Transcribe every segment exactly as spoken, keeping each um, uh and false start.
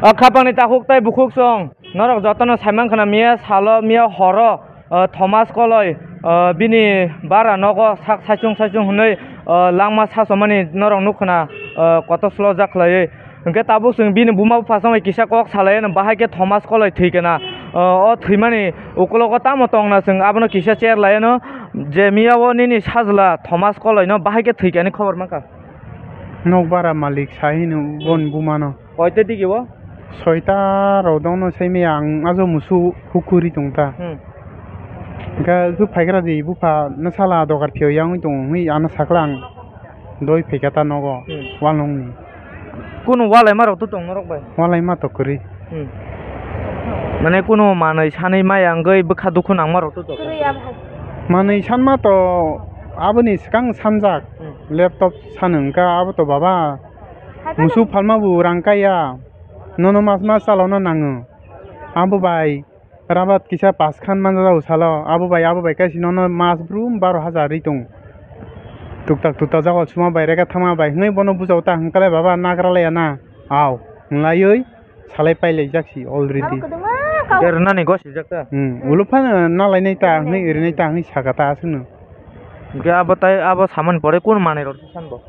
O khapangni takhuk tei bukhuk song, norok jotono saiman khna miya salo, miya horo, o, Thomas Koloi, o, bini bara nogo sak saichung saichung hwnwi, o, langma sachomani norok nuk khna, o, kotor slojak khlaiwi. Hwnkhe tabuk chwng bini buma bupha songwi kisa kok salaiyano, bahai khe Thomas Koloi thwi kana, o, o thwimani ukulogo tamo tongna chwng abono kisa cher laiyano, je miya o nini sajla Thomas Koloi no bahai khe thwi kani khobor mankha. Nokbara malik sai hino boni bumano. Koite digi o? Soita rok dongno sai maya ang ajo musu hukuri tongta. Hmm. Hwnkhe hwk phaigra di bupha no sala dogar phiyok yang wng tongo hwnwi ano sakla ang doi phaikha ta nogo. Hmm. Walnokni. Kunu walaima rok to tong norok bai? Walaima to kwrwi. Hmm. Mane kunu manwi sanwi maya wngwi bwkha dukhu nangma rok to tong? Kwrwi ya bhai. Manwi sanma to aboni swkang sanjak. Hmm. Laptop sano wngkha abo to baba. Hai phano. Musu phalma bo rang kaya. Nono mas mas chalokna nango. Abo bai rabat kisa paskhan manjak salo. Abo bai, abo bai kaisa nono mas brum baro hajar ri tong. Tuktak tuktak jago suma bai rega thama bai hwnwi bono bujao ta hwnkhe le baba nagra laya na. Aw, hwnlaiwi salai pailaijak si already. Abo kwdwma kau. Hwnkhe rwnani gosijak ta? Hmm, ulo phano nalainai ta hwnwi, rinai ta hwnwi saka ta aswkno. Hwnkhe abo tai abo samani pore kunu manwi rok san bo?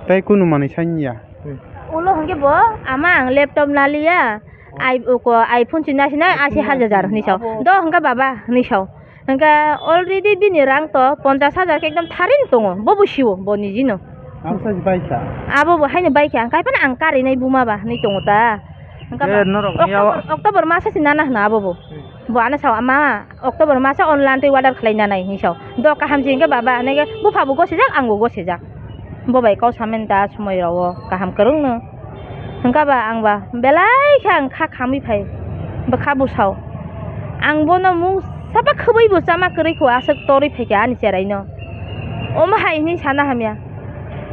Tai kunu manwi sanya. Hmm. Ulo hwnkhe bo, ama ang laptop naliya, ai, uko iPhone si nasi nai asi hajar hwnwi sao. Do hwnkhe baba hwnwi sao. Hwnkhe already bini rang to ponchash hajar khe ekdom tharin tongo, bo bo sio, bo nijino. Ang sai bai kha. Abo bo haino bai kha, ang kaiphano ang karinai buma ba hwnwi tongo ta. Hwnkhe ba norok ni October, October masa si nana hwna abo bo. Hmm. Bo ano sao, "Ama, October masa online twi order khlai nanai," hinwi sao. Do kaham se hwnkhe baba, hwnwi khe bupha bo gosijak, ang bo gosijak. Bo bai kok samen ta somoi rao kaham kwrwngno. Hwnkha ba ang ba belai khe ang kha khamwi phai, bwkha bwsao. Ang bono mungsa ba khwbwi bo chama kwrwi kho, aswk torwi phaikha ani cheraino. Omo hai hinwi sana hamya.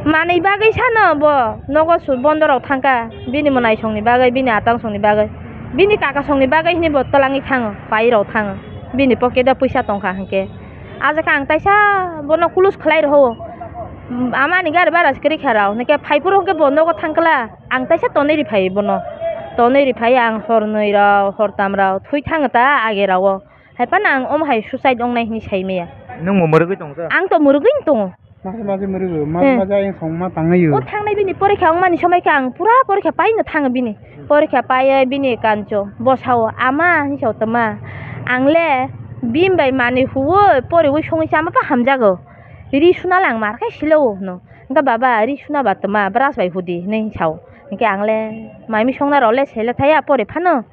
Manwi bagwi sano bo nogo su bondo rok thangkha, bini mwnaisongni bagwi, bini atangsongni bagwi, bini kakasongni bagwi hinwi bo twlangwi thango, pairok thango, bini pocket o pwisa tongkha hinkhe. Ajak ang taisa bono kulus khlai rw-o. Amani gari bara se kwrwi kha rw, hwnkhe phai phuru hwnkhe bo nogo thangkla, ang taisa tonwi rw phai bono. Tonwi rw phai ang hornwi rw, hortam rw, thwi thango ta age rw-o. Hai phano ang omo hai suicide wngnai hinwi sai maya. Nwng bo mwrwgwi tongo ta? Ang to mwrwgwi tongo. Mase mase mwrwgo, mase Hmm. mase ayang songma tangwi o. O thangnai bini porikha wngmani somoi khe ang pura porikha paino thango bini. Porikha paiwi bini kancho bosao, "Ama," hinwi sao, "Tama, ang le bini bai manwi huwi poriwi songwi chama pha hamjago. Ri suna le ang mar khe silo," hwno. Hwnkhe, "Baba, ri suna ba tama, brush bai hudi," hinwi sao. Hwnkhe ang le maimi songna rok le sele thaya pori phano.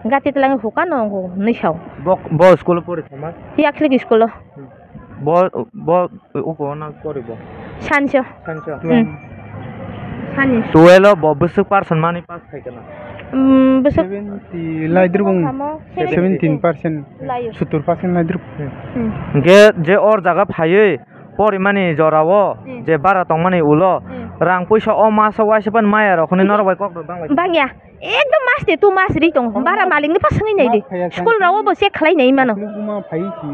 Gati twlangwi hukano wngkho hinwi sao. Bo, bo school o pori thangma? Yakhlik school o. Bo, bo uko na pori bo? Sancho. Sancho. Hmm. Sani. Twelve o bo bwswk percent mani pass khai kana? Hmm, bwswk. Seventy laidrwbung. Seventy. Seventeen percent. Laio. Sottor percent laidrwbung. Hmm. Hwnkhe je or jaga phaiwi porimani jorao, Hmm. je bara tongmani ulo, Hmm. rang puisa o maso waisa pan maya rok hwnwi norok bai kok rw bang lai. Bangya. Ekdom mas de tu mas ri tong. Bara malik ni pa swngwi nai di. Mas phaiya. School rao bo check khlai nai mano.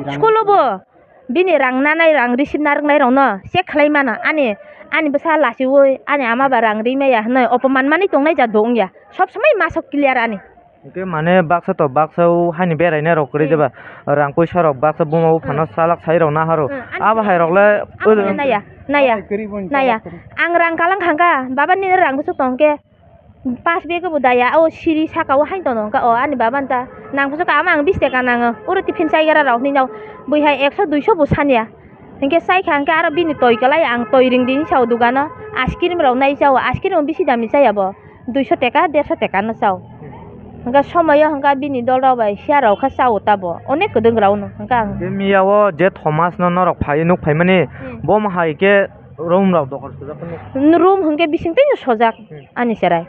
School o bo bini rang nanai, rang receive narwknai rok no check khlai mano. Ani, ani bwsa lachiwi ani ama ba rang ri maya hwnwi opoman manwi tongnai jat bo wngya. Sob somoi maso clear ani. Hwnkhe mane baksa to baksa o haini berainai rok kwrwi Hmm. jeba rang puisa rok baksa buma buphano Hmm. salak sai rok naharo. Hmm, ani Abo hai rok le abo le naya, naya, Abo kwrwi bo naya. Ang rang kalang hangka, baba nini rang bwswk tong khe? Pass bag bo daya, o siri saka o haino tono hwnkha, o ani baba nta nang bwswk ama ang bish taka nango, oro tiffin chaigara rok hinwi no bui hai ekso duiso bo sanya. Hinkhe chaikha hinkhe aro bini toi kwlai ang toi ring di hinwi sao dugano, ice cream rok nai chao, ice cream bisi dami chaya bo, duiso taka, derso taka no chao. Hinkhe somoyo hinkha bini dol rok bai siya rok kha chao tabo, onek kwdwng rok no hinkha ang. Bini miya o je Thomas no norok phai nuk phaimani, Hmm. bo hai khe Room rok dokar sojak khe nuk. Room hwnkhe bising twi no sojak Hmm. ani cherai.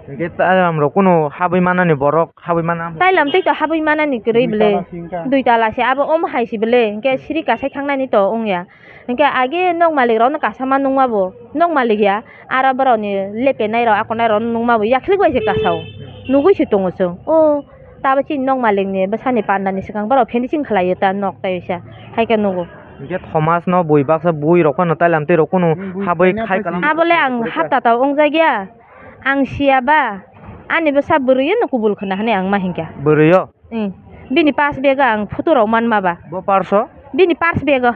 Hwnkhe tailam rok kunu habwi manani borok habwi mana. Tailam twi to habwi manani kwrwi Dui bwle. Tala si hwnkha. Dui tala se abo omo hai se bwle. Hwnkhe siri kasai thangnani to wngya. Hwnkhe age nok malik rok no kasa ma nungma bo. Nok malik ya. Aro borok ni lepenai rok akonai rok no nungma bo yakhlik bai se kasao. Nugui se tongo chwng. O. Tabo chini nok malik ni bwsani panda ni swkang borok finishing khlai o ta nok tai bisa hai khe nugo. Hwnkhe Thomas no bui baksa bui rok phano tailam twi rok kunu Hmm, bui habwi khaina khai phaisi. Kalam. Abo le ang hapta ta wngjak ya, ang siya ba. Ani bwsa bwrwi no kubul khwna hwnwi ang ma hinkha. Bwrwi o? Eh. Bini purse bag o ang photo rok manma ba. Bo purse o? Bini purse bag o.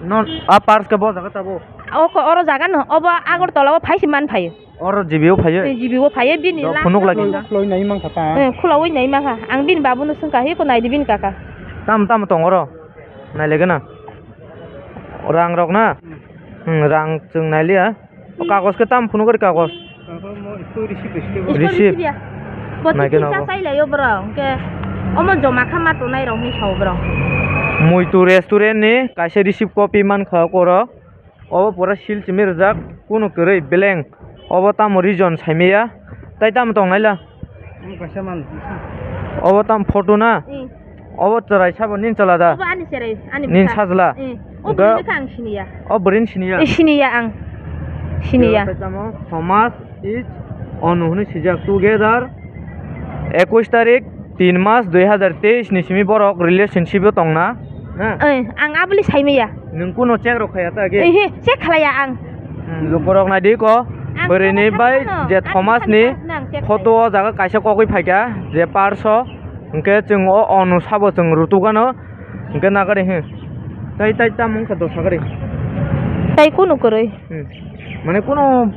Non a purse khe bo jaga tabo? O ko oro jaga no, obo Agartala o phaisi man phaio. Oro G B o phaio? Eh, G B o phaio, bini Do la phunuk lai khwlai, khwlai nai mankha ta? Eh, khwlaui nai mankha. Ang bini babu no swngkha, "Hi ko nai di bini kaka." Tam, tam tong oro? Nai le gana. Rang rok na? Hmm, rang chwng nai liya. O kagos khe tam phunuk ori kagos? Receipt. Receipt. Bo Nai khe tikin nogo. Cha chai lai o bro, hwnkhe omo joma kha ma tonai rok hinwi sao bro. Muitu restaurant ni kaisa receipt copy mankha oro. Obo pura seal simi rijak, kunu kwrwi blank. Obo tamo region saimaya, tai tamo tong naila? Omo kaisa man. Obo tamo photo na? Hmm. Obo chwrai sabo nin chala da? Obo ani cherai, ani Nin bwsa. Sajla? Hmm. O Ga- bwrwini kha ang siniya. O bwrwini siniya? Eh, siniya ang. Siniya. Tai tamo Thomas is Onu hwnwi sijak together. Ekush tarik tin mas dui hazar teis ni simi borok relationship o tongna. Ha? Eh, ang aboni saimaya. Nwng kuno check rok khaya ta age? Ehe, check khlaiya ang. Hmm, lukurok nai di ko. Ang Bwrwini bai je Thomas ni photo o jaga kaisa kokwi phaikha je purse o. Hwnkhe chwng o Onu sabo chwng rutuk ano. Hwnkhe nagari he. Tai, tai tamo wngkha dosa gari. Tai kunu kwrwi. Hmm. Mane kuno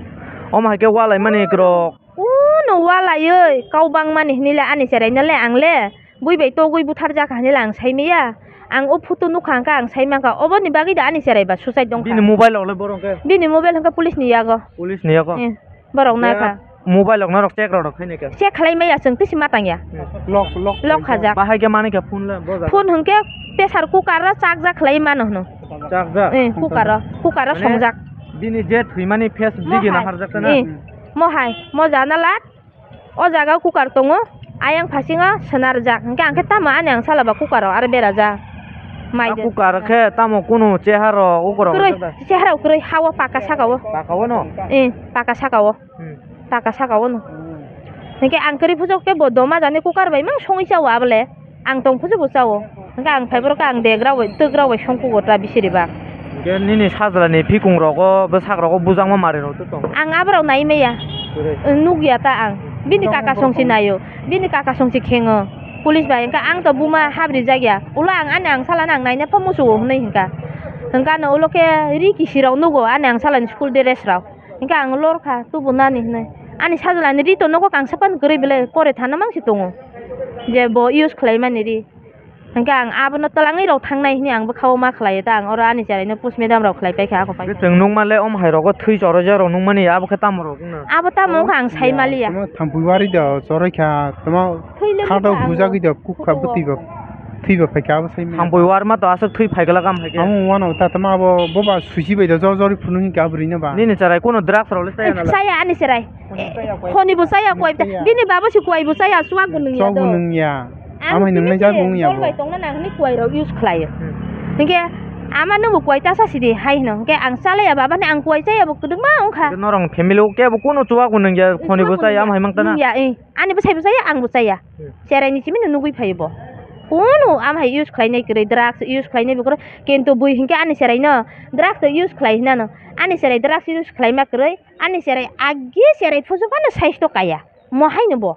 omo hai khe walai mani kwrwk. Uno walaiwi kau bangmani hinwi le ani cherai no le ang le bui bai togwi butharjak hinwi le ang saimaya. Ang o photo nukha hwnkhe ang saimankha oboni bagwi da ani cherai ba suicide dongkha. Bini mobile rok le borok hwnkhe? Bini mobile hwnkhe police ni yago. Police ni yago? Eh, borok naikha. Mobile rok norok check rok khainai khe? Check khlai maya chwng tisi matang ya. Hmm. Lock, lock. Lock khajak. Bahai khe manwi khe phone le bo jaga? Phone hwnkhe pressure cooker o chakjak khlai mano hwno. Chakjak? Eh, cooker o, cooker o Mane songjak. Bini je thwimani face Mo digi hai. Naharjak na? Eh. Mo hai, mo jana lat, o jaga o cooker tongo, ayang phasingo swnarjak, hwnkhe ang khe tamo ani ang sala ba cooker rok aro berajak. Mai A de cooker khe tamo kunu cheharo ukorok Kwrwi, rwjak da? Chehara kwrwi, ha o paka saka o. Paka o no? Eh, paka saka o. Hmm. Paka saka o no. Hwnkhe ang kwrwi phujok khe bo doma jani cooker bai mang songwi cha o abole. Ang tong phuru bo chao. Hwnkhe ang phai borok khe ang dek rok bai twk rok bai song kugo ta bisiri ba. Hwnkhe nini sajla ni phikung rogo bwsak rogo bujakma mari rok tong. Ang aborok nai maya. Kwrwi. Nukya ta ang. Bini Tamo kaka borok song si tong. Naio. Bini kaka song si khengo. Police bai hwnkhe ang to buma habri jakya. Ulo ang ani ang sala nang naina pha musugo hwnwi hwnkha. Hwnkhe ano ulo khe ri kisi rok nugo ani ang sala ni school dress rok. Hwnkhe ang lorkha tubu nani hwnwi. Ani sajla ni ri to nogo kangsa phano kwrwi belai pore thana mang si tongo. Je bo use khlai mani ri. Hwnkhe ang abono twlangwi rok thangnai hwnwi ang bwkha-o ma khlaiyo ta, ang oro ani cheraino post mortem rok khlai paikha, ako paikha. Chwng nukma le omo hai rogo thwi choroi jak rok nukmani, abo khe tamo rok wngna? Abo tamo wngkha ang sai maliya. Tamo thampui wari do choroi kha, tamo khato bujagwi do kukha bwtwi bo thwi bo phaikha abo sai maliya. Thampui warma to aswk thwi phaikha lak am hai khe. Amo wano ta tamo abo boba susi bai do jor jor phunuk hinkhe abo rina ba. Nini cherai kuno drugs rok le chaya na la? Chaya ani cherai. Khoni bo chaya, kuai bo chaya. Bini baba se kuai bo chaya, chuak bo nung ya do. Chuak bo nung ya. Ang amai nung nai jak bo nung ya bo. Dol bai tongna nang hwnwi kuai rok use khlai o. Hmm. Hinkhe ama nung bo kuai ta sa sidi hai hino. Hinkhe ang chalai ya baba ni ang kuai chaya bo kwdwkma wngkha. Norok family o kebo kuno chuak bo nung ya, khoni bo chaya, amai mang ta na. Nung ya, eh. Ani bwsai bo chaya, ang bo chaya. Hmm. Cherai ni simi no nugwi phai bo. Kuno amai use khlai nai kwrwi, drugs use khlai nai bo kwrwi. Kintu bui hinkhe ani cherai no drugs use khlai hinano. Ani cherai drugs use khlai ma kwrwi. Ani cherai agi cherai phusu phano saisto kaya. Mo haino bo.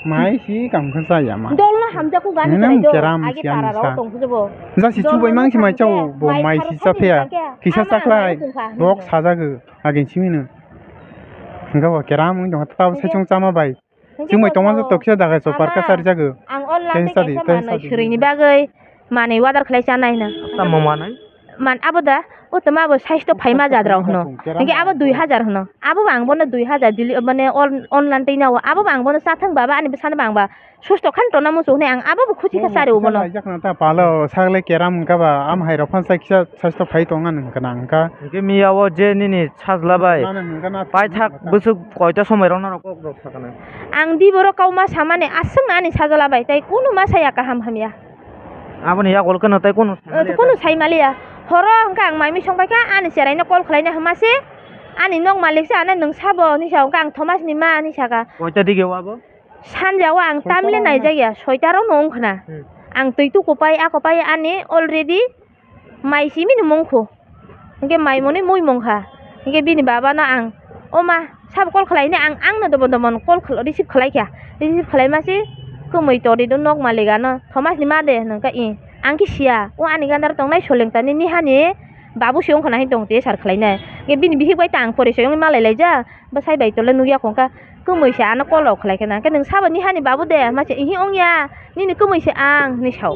Mai si kam khe chaya ma. Dol no hamjaku gani cherai do. Agi para rok tong phusu bo. Jasi chubai mang si mai chao bo mai si cha phiya. Kisa chaklai. Bok sajago agin simi no. Hingga bo keram wng tong ta bo sai chong chama bai. Chwngbai tongma joto kisa dagai chopar kachari jago. Ang online tei kaisa manwi swrwini bagwi manwi order khlai chanai hwna. Tamo manwi? Man abo da, o tamo abo saisto phaima jadra hwno. Hinkhe abo dui hajar hwno. Abo bo ang bono dui hajar dili, mane on-, online tei nao. Abo bo ang bono chathang baba ani bwsano bo ang ba susto khan tona muchung hwnwi ang abo bo khuchi kha chari o bono. Laijak na ta palo, sagle keram wngkha ba, am hai rok phan sai kisa saisto phai tong ani hwnkha na hwnkha. Hinkhe miya o je nini sajla bai paithak bwswk koita somoi rok norok kok rok sakana? Ang di borok kau ma samani aswk ani sajla bai tei kunu ma saya kaham hamya. Aboni yagulo keno tei kunu saimaliya. Kunu saimaliya. Horo hwnkha ang mai misong paikha ani cherai no call khlaina hwma se ani nok malik se ano nwng sabo hinwi sa hwnkha ang Thomas ni ma hinwi saka. Koita dige o abo? Sanja o ang tamle naijak ya soita rok no wngkhna. Hmm. Ang twi tuku pai ako pai ani already mai simi ni mungkhu. Hinkhe mai mwnwi mui mungkha. Hinkhe bini baba no ang, "O ma, Sabo call khlai ni ang, ang no dobo dobo call khl-, receive khlai kha. Receive khlai ma se kwmwi tori do nok malik ano, Thomas ni ma de hwnka i. Ang khe sia, o ani gandar tongnai solengta ni, ni hani babu se wngkha na hin tong te sar khlai nai. Nge bini bihik bai ta ang pore se wngwi malai lai ja. Bwsai bai tole nukya khongkha, kwmwi se ano call rok khlai khe na, khe nwng sabo ni hani babu de? Ma se, "Ihi, ongya, nini kwmwi se ang," hinwi sao.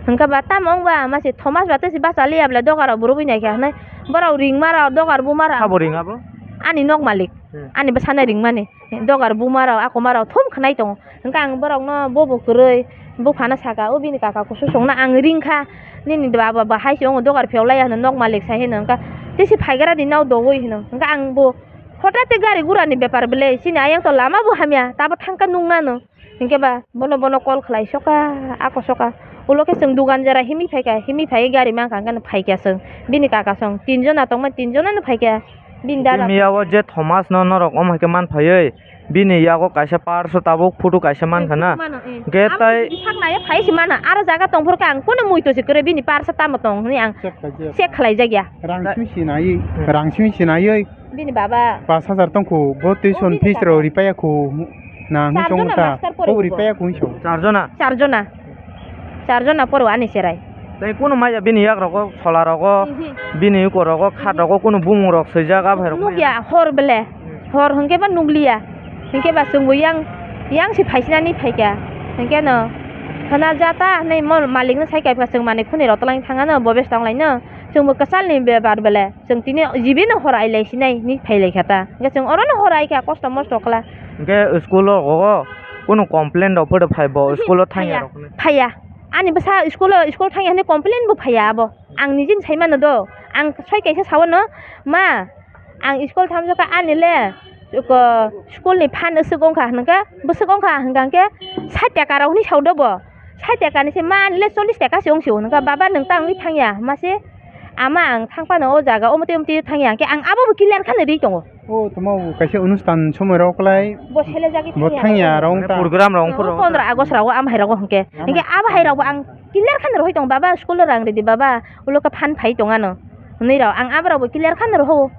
Hwnkhe ba, "Tamo wng ba?" Ma se, "Thomas ba tei se bacha liya bwle, dogar rok bo rwbwi nai kha," hinwi borok ringma rok, dogar buma rok. Sabo ring abo? Ani nok malik, hmm, ani bwsano ringmani, dogar buma rok, akoma rok thum khnai tongo. Hwnkhe ang borokno bobo kwrwi, buphano saka, "O bini kaka kusu songno ang ringkha, nini baba ba hai se wngo, dogar phiyok laiya," hino nok malik sai hino. Hwnkhe tei se phaigra di nao doui hino. Hwnkhe ang bo Hothat tei gari gura ni bepar bwle, chini ayang to lama bo hamya, tabo thangkha nuknano. Hinkhe ba bono, bono call khlai soka, ako soka. Ulo khe chwng dugan jora himwi phaikha, himwi phaiwi gari mankha, hwnkhe phaikha chwng. Bini kaka song tinjona tongmani, tinjonano phaikha. Bini dada. Miya o je Thomas no norok omo hai khe man phaiwi, bini yago kaisa purse o tabuk photo kaisa mankha na. Photo mano, eh. Hwnkhe abo tai bini sak naiya phai se mano. Aro jaga tongphuru khe ang kunu muitu se kwrwi, bini purse o tamo tong hwnwi ang check khlai jak ya. Rang simi sinai, rang simi sinai. Bini baba. Pash hajar tongkhu, bo tuition fees rok ripaya khu na hwnwi chong ta. Char jona master porikha. Bo ripaya khu hwnwi chong. Char jona? Char jona. Char jona poro ani cherai. Tei kunu maya bini yak rogo, sola rogo, mhm, bini uko rogo, khat rogo, kunu bumung rok swijak, abo hai rok maya. Nukya hor bele. Hmm. Hor hwnkhe ba nukliya. Hwnkhe ba chwngbo yang, yang se phaisinani phaikha. Hwnkhe no, hwna jata hwnwi mo malikno sai kaiphikha, chwng manwi khuni rok twlangwi thangano, bo besa tonglaino. Chwngbo kwchalni bepar bele. Chwng tini jibino hor ailai sinai hinwi phailaikha ta. Hwnkhe chwng orono hor aikha kosto mosto kla. Hwnkhe school o rogo kunu complain rok photo phai bo, mhm, school o thangya phaiya, rok hinwi. Phaiya. Ani bwsa school o, school thangya hinwi complain bo phaiya abo. Ang nijini sai mano do. Ang soi kaisa sao no, "Ma, ang school thamjokha, ani le, ko, school ni phan aswk wngkha," hwnkhe, "Bwswk wngkha?" hwnkha hwnkhe, "Sait taka rok," hinwi sao do bo. Sait taka ni se, "Ma, ani le chollish taka se wng sio," hwnkha, "Baba, nwng ta wngwi thangya?" Ma se, "Ama, ang thang phano o jaga, omotwi omotwi thangya," hwnkhe ang abo bo clear kheno ri tongo. O tamo kaisa onustan somoi rok kwlai. Bo selejagwi bo thangya, thangya rong ta. Program rong phuru. Pondro August rogo, amo hai rogo hwnkhe. Amo. Hwnkhe abo hai rokbo ang clear kheno rohoi tongo, "Baba, school o rang ridi, baba, ulo khe phan phai tongano," hwnwi rok. Ang abo rokbo clear kheno roho.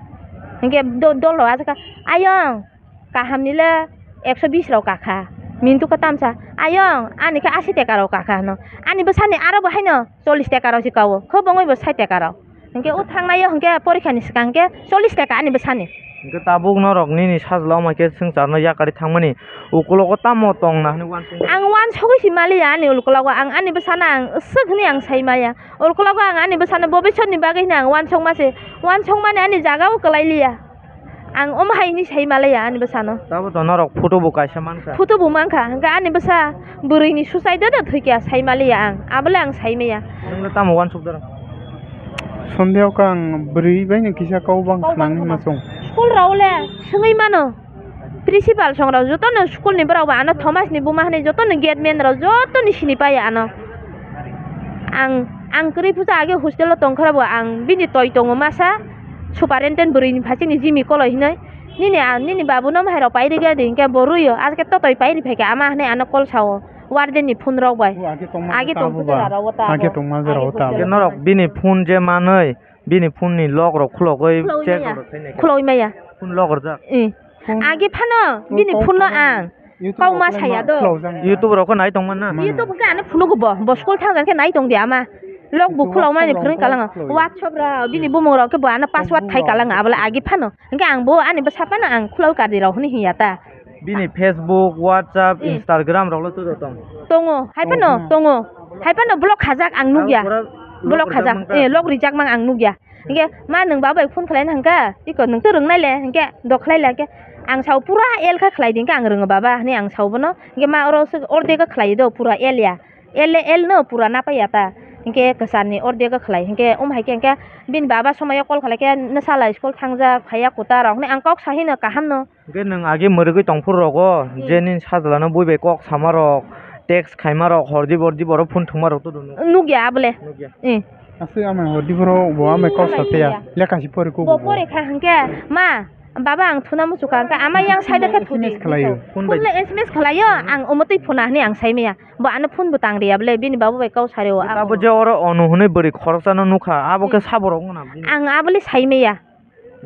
Hwnkhe do-, dol rok aswkha, "Ayong, kaham ni le ekso bis rok kakha. Mintu khe tamsa, ayong, ani khe asi taka rok kakha," hwno. Ani bwsani aro bo haino chollish taka rok se kao. Kho bongwi bo sait taka rok. Hwnkhe o thangnai o hwnkhe porikha ni swkang khe chollish taka ani bwsani. Hwnkhe tabuk norok nini sajla wngma khe swngcharno yakarwi thangmani ukulogo tamo tong na hwnwi uansukgo? Ang uansugwi si maliya ani ukulogo, ang ani bwsano ang swk hwnwi ang sai maya. Ukulogo ang ani bwsano bobisotni bagwi hwnwi ang uansukma se, uansukmani ani jaga o kwlai liya. Ang omo hai hwnwi sai maliya ani bwsano. Tabo to norok photo bo kaisa mankha. Photo bo mankha, hwnkhe ani bwsa bwrwini suicide do thwikya sai maliya ang, abole ang sai maya. Nwng le tamo uansuk doro? Sondeho khe ang bwrwi bai no kisa kok bang khnang hwnma chwng. School rok le swngwi mano. Principal song rok jotono school ni borok bo ano Thomas ni buma hinwi jotono gate man rok jotono sini pai ano. Ang, ang kwrwi pusa age hostel o tongkhora bo ang bini toi tongo masa superintendent bwrwi ni phasing ni Jimmy Koloi hinwi. Nini a, nini babu no hai rok pai rwgwi di hinkhe bo rwio, aske to toi pai rwphai kha ama hinwi ano call sao. Warden ni phone rok bai. O age tongma age jora tong rok ta age abo. Tongma jora age o ta age abo. Hostel o. Norok bini phone je manwi, bini phone ni lock rok khulogwi check rok khainai kha. Khulogwi maya. Khulogwi maya. Phone lock rwjak. Eh. Phone. Age phano bini phone no ang. YouTube rok khainai ma khulogwi jang. YouTube rok khe nai tong man na. YouTube khe ano phunuk bo. Bo school thang jang khe nai tong di ama. Lock bo khulogmani phone rok phunuk kalang. Khulogwi. WhatsApp rok bini bumung rok khe bo ano password khai kalang abole age phano. Hingke ang bo ani bwsa phano ang khulogwi kadi rok hinui hinya ta. Bini Facebook, WhatsApp, eh, Instagram rok le tudo tong? Tongo, hai phano tongo. Hai phano block khajak ang nukya. Abo pura block khajak, eh, lock rijak mang ang nukya. Hingke ma nwng baba bai phone khlai na hingka, iko nwng to rwngnai le, hingke dok khlai le, hingke ang sao pura L kha khlai di, hingke ang rwngo baba, hinui ang sao bono, hingke ma oro se ordek khlai do pura L ya, L, L no pura na pai ya ta, hingke kwchar ni ordek khlai, hingke omo hai khe hingke bini baba somoi o call khlai khe, "Nwsala school thangjak, phaiya kwta rok," hinui ang kok sa hino kaham no. Hingke nwng age mwrwgwi tongphuru rogo, hmm, je nini sajla no bui bai kok sama rok, text khaima rok, hordi bordi borok phone thwngma rok to do nuk. Nukya abole. Nukya. Eh. Aswk ama hordi borok bo ama kok sa phiya. Lekha si pori kok bo. Bo pori kha hingke, "Ma, baba ang thuna muchukha," hingke ama yang side khe thudi. S M S khlaio. Phone bai. Phone le S M S khlaio, hmm, ang omo twi phuna hinui ang sai maya. Bo ano phone bo tang ri abole, bini baba bai kok sa rio. Abo je oro Onu hinui bwrwi khoroksa no nukha, abo khe hmm, sabo rok wngna bini. Ang abole sai maya.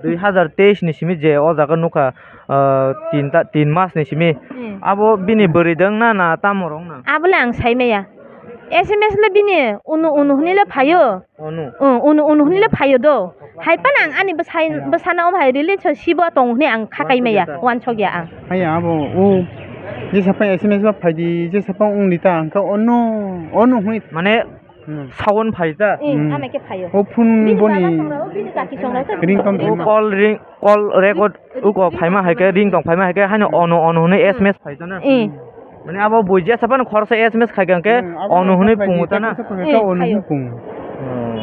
Dui hazar teis ni simi je o jaga nukha, ah, tin ta, tin mas ni simi. Hmm. Abo bini bwrwi dwng na, na tamo rok na? Abole ang sai maya. S M S le bini unu unu hwnwi le phaio. Onu. Unu unu hwnwi le phaio do. Hai phano ang ani bwsai, bwsano omo hai relationship o tong hwnwi ang kha kai maya, wansok ya ang. Haya abo o jesa phai S M S ba phaidi, jesa phai wngdi ta, ang kha onu, onu hwnwi. Mane Hmm. Sound phai ta? Eh, hmm. Ama khe phaio. O phone bini boni baba songrao, bini kaki songrao ta ringtone o phai ma. Call ring, call record uko phaima hai khe, ringtone phaima hai khe, haino ono, ono hwnwi S M S phai ta na? Eh. Mane abo buji asa phano khoroksa S M S khai khe, hmm, abo ono hwnwi phai phungo ta na? Eh, ono hwnwi phungo. Hmm.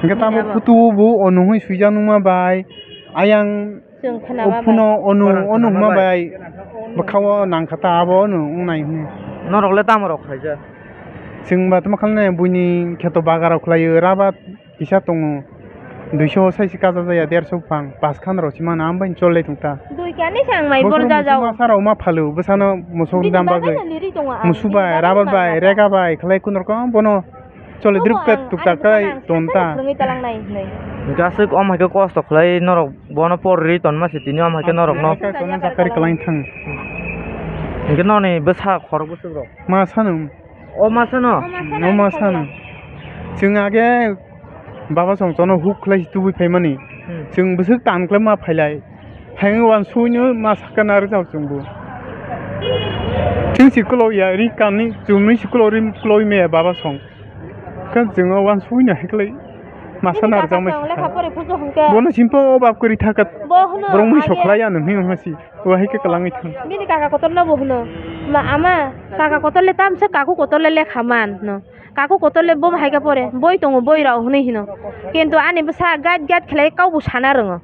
Hingke tamo photo bo ono hwnwi swijak nungma bai, ayang Chwng khna o ma phone bai. O, ono, ono hwnma bai bwkha o nang kha ta abo ono wngnai hwnwi. Norok le tamo rok khlaijak? Chwng ba tamo khlai nai buini kheto baga rok khlai o, rabar kisa tongo, duiso sai se kacha jaya, derso bwphang, paskhan rok se mano, ang bai chol lai thung ta. Dui kani se ang mai bor jajao. Bosong masa rok ma phalo, bwsano mosok dam bagwi. Bini bagwi no liri tongo ang, musu bai, bini bagwi rabar bai, rega bai khlai kun rok bono. Chole drip pet tuk tak kai ton ta. Hwnkhe aswk om hai khe kosto khlai norok bono por ri ton ma se tini om hai khe norok no. Chakari kwlai thang. Hwnkhe noni bwsa khorok bwswk rok. Ma sano. O ma sano. O ma sano. Chwng age baba song chono huk khlai tubui phaimani. Hmm. Chwng bwswk tan khlai ma phailai. Thangwi uansukno ma sakha narwkjak chwngbo. Chwng si kwlok ya, ri kanwi chumui si kwlok, ri kwlok maya baba song. Khe chwng o uansukno hai kwlai masa narwkjakmani sakha. Bono simple o bab kwrwi thaka. Borok mui sokhlai ya nw hwnwi wngma si. Uahi khe kwlangwi thang. Bini kaka kotor no bo hwno. Ma ama, kaka kotor le tamsa, kaku kotor le lekha man no. Kaku kotor le bo hai khe pore. Boi tongo, boi rao hwnwi hino. Kintu ani bwsa gait gait khlai kau bo sana rwngo.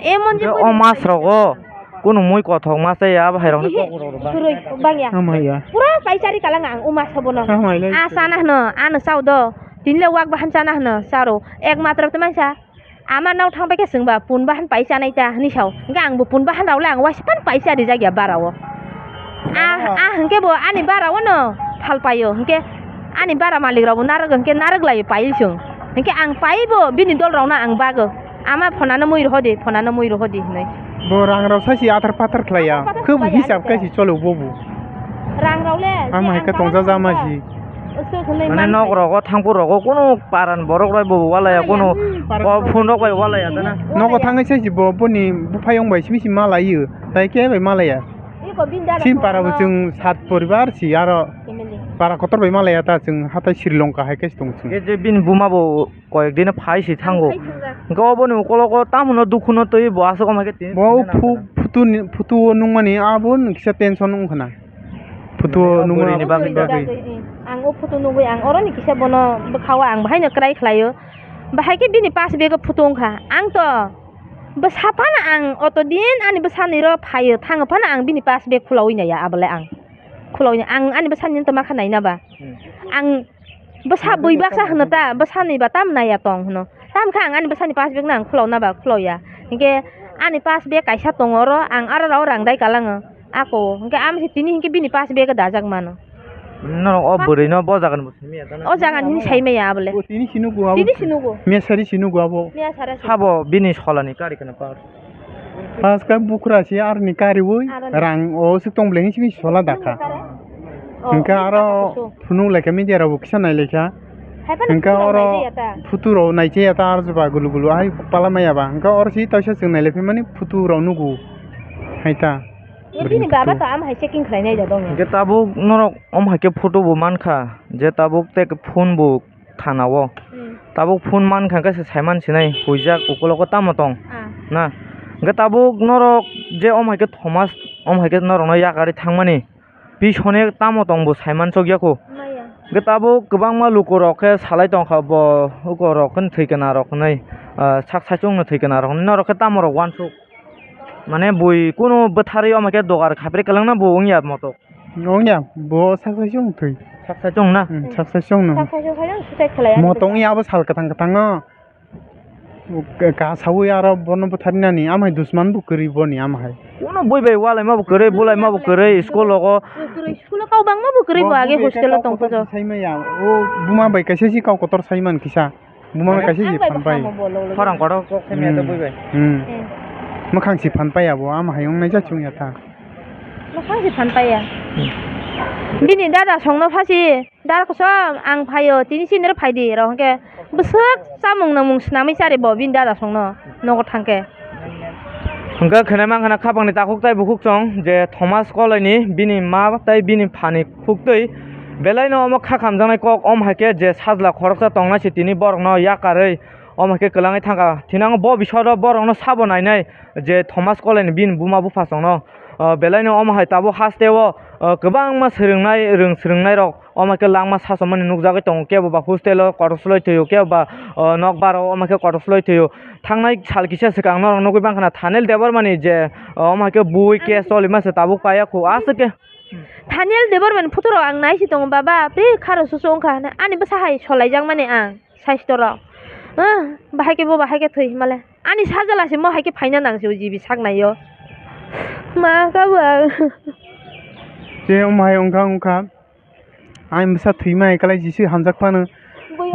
Emon je o mas rogo kunu mui kothok mas ya, abo hai rokni kok rok ba. Kwrwi bang ya. Hamai ya. Pura paisari kalang ang o mas bono. Hamai lai. A sana hwno, ano sao do. Tini le wak bahan sana hwno, saro. Ek matro te mansa. Ama nao thang bai khe swngba, pun bahan paisa nai ta hwnwi sao. Hwnkhe ang bo pun bahan rao le ang waisa pan paisa rijak ya bara o. A, a hwnkhe bo ani bara o no phal paio. Hwnkhe ani bara malik rao bo narwk hwnkhe narwk lai paio chwng. Hwnkhe ang pai bo bini dol rao no ang bago. Ama phonano mui rohodi, phonano mui rohodi hinui. Bo rang rok sai si athar pathar khlai ya. Athar pathar khlai ya, khub hisab khe si cholo bo bo. Rang rok le ama hai khe tongja ja ma si. Mane nok rogo, thangpur rogo, kunu paran borok bai bo walai ya, kunu phone rok bai walai ya, dana. Nogo thangwi sai si bo, boni buphayong bai simi si malai yo. Tai khe bai malai ya. Sim para bo chwng sat poribar si aro. Para kotor bai malai ya ta, chwng hatai Sri Lanka hai khe si tong chwng. Je bini buma bo koyek din phai si thango. Ang phai thangjak. Hwnkhe oboni ukologo tamono dukhuno twi bo aswk wngma khe tini bo tini phu-, nangkha. Phutu ni, phutu o nungmani abo ni kisa tension wngkha na. Phutu o nungmani bagwi bagwi. Ang o photo nugwi ang oroni kisa bono bwkhao ang bahaino kwrai khlaio. Bahai khe bini pass bag o photo wngkha. Ang to bwsa phano ang auto din ani bwsani ro phaio thango phano ang bini pass bag khulaui naiya abole ang. Khulaui ang ani bwsani to makha naina ba. Hmm. Ang Bwsa bui baksa hwno ta, bwsani ba tam naiya tong hwno. Tam kha ang ani bwsani pass bag no ang khulokna ba khulokya. Hinkhe ani pass bag kaisa tongo oro, ang aro rao rang dai kalango. Ako, hinkhe amsi tini hinkhe bini pass bag o dajak mano. Norok o bwrwi no bo jaga ni bo simi ya ta na? O jaga ni hini sai maya abole. O tini si nugo abo. Tini si nugo. Miyasari si nugo abo. Miyasara si. Sabo bini solani kari kheno par. Paska bukhra se aroni kariwi aroni. Rang o swk tong bwlai hini simi sola dakha. Hwnkhe aro phunuk laikha media rok bo kisa nai laikha. Hwnkhe oro phutu rok naichaya ta aro joba gulu gulu ai pala maya ba. Hwnkhe oro si taisa chwng nai lai phaimani phutu rok nugo. Hai ta. Bini baba to am hai checking khlai nai da dong. Hwnkhe tabuk norok om hai khe photo bo mankha je tabuk tei phone bo thana o. Hmm. Tabuk phone mankha khe se saiman sinai huijak ukologo tamo tong. Ah. Na. Hwnkhe tabuk norok je om hai khe Thomas om hai khe norokno yakarwi thangmani pisone tamo tong bo saiman chokya kho. Maya. Hwnkhe tabuk kwbangma lukurok khe salai tongkha bo ukorok khe thwikana rok hinwi, ah, sak saichung no thwikana rok hinwi norok khe tamo rok uansuk. Mane bui kunu bwtharwi omo khe dogar khapri kwlwngna bo wngya motok. Wngya, bo sak saichung thwi. Sak saichung na? Hmm, sak saichung no. Sak saichung khaino suicide khlai ani. Motong ya abo sal kwthang kwthango. Ka sawi aro bono bwtharnani amhai dusman bo kwrwi boni amhai. Kunu bui bai walaima bo kwrwi, bulaima bo kwrwi, school o. Kwrwi, school o kau bangma bo kwrwi bo age hostel o tongkha jo. Saimaya, o buma bai kaisa si kau kotor saiman kisa. Bumano kaisa se phan pai. Khorang kotor kok se mia twi bai. Hmm. Mwkhang se phan pai abo, ama hai wngnai ja chwng ya tha. Mwkhang se phan pai ya. Bini dada songno phasi, "Dada kosom, ang phaio, tini sini ro phai di," ro hwnkhe bwswk chamung nangmung swnamwi chari bo bini dada songno nogo thangkhe. Hwnkhe khwnai mankha na khapangni takhuk tei bukhuk chwng je Thomas Kolaini bini ma tei bini phani khuktwi belaino omo kha khamjaknai kok, om hai khe je sajla khoroksa tongnai se tini borokno yakarwi om hai khe kwlangwi thangkha. Thinango bo bisoro borokno sabo nainai je Thomas Kolaini bini buma bupha chwngno, o, belaino om hai tabuk hasteo, o, kwbangma swrwngnai, rwng swrwngnairok omo khe langma sachomani nukjagwi tongo, kebo ba hostel o kotor swlai thwio, kebo ba, o, nokbar o omo khe kotor swlai thwio. Thangnai sal kisa swkang norok nugwi mankha na Thanel Debbarmani je, o, omo khe bui case choli masa tabuk paiya khu aswk khe. Thaniel Debbarmani photo rok ang nai si tongo baba, pri kharo susu wngkha hwnwi ani bwsa hai solaijakmani ang saisto rok. Ah, bahai khe bo bahai khe thwi himale. Ani sajala se mo hai khe phaina nang se o G B sak nai o. Ma ka bo ang. Je omo hai wngkha wngkha. Ani bwsa thwima hai kwlai jisi hamjak phano.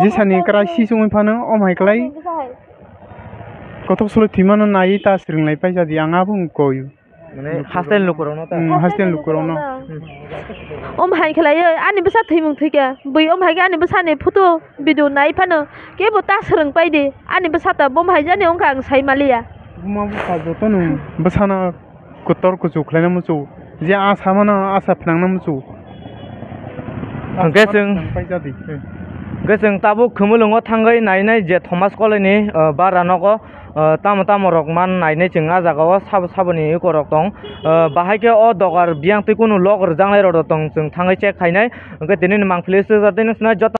Jisani kwrai si chumui phano omo hai kwlai. Kothok solo thwimano naiwi ta swrwng lai paisa di ang abo wng koi. Mane hostel lukurokno ta? Hmm, hostel lukurokno. Omo hai khlai ani bwsa thwimung thwikha. Bui omo hai khe ani bwsani photo video nai phano kebo ta swrwng pai di. Ani bwsa ta bo hai jani wngkha ang sai maliya. Buma bwsa jotono bwsano kotor kuchuk khlaina muchung. Je a samano a sa phnangna muchung. Hwnkhe chwng, hwnkhe chwng tabuk Khumulwngo thangwi nainai je Thomas Kolaini, o, bara nogo, o, tamo tamo rok man nainai chwng a jagao sabo saboni eko rok tong. O, bahai khe o dogar biyang twi kunu log rwjaknai rok tong chwng thangwi check khainai. Hwnkhe tini ni mangpili swkjak tei nuksinai joto.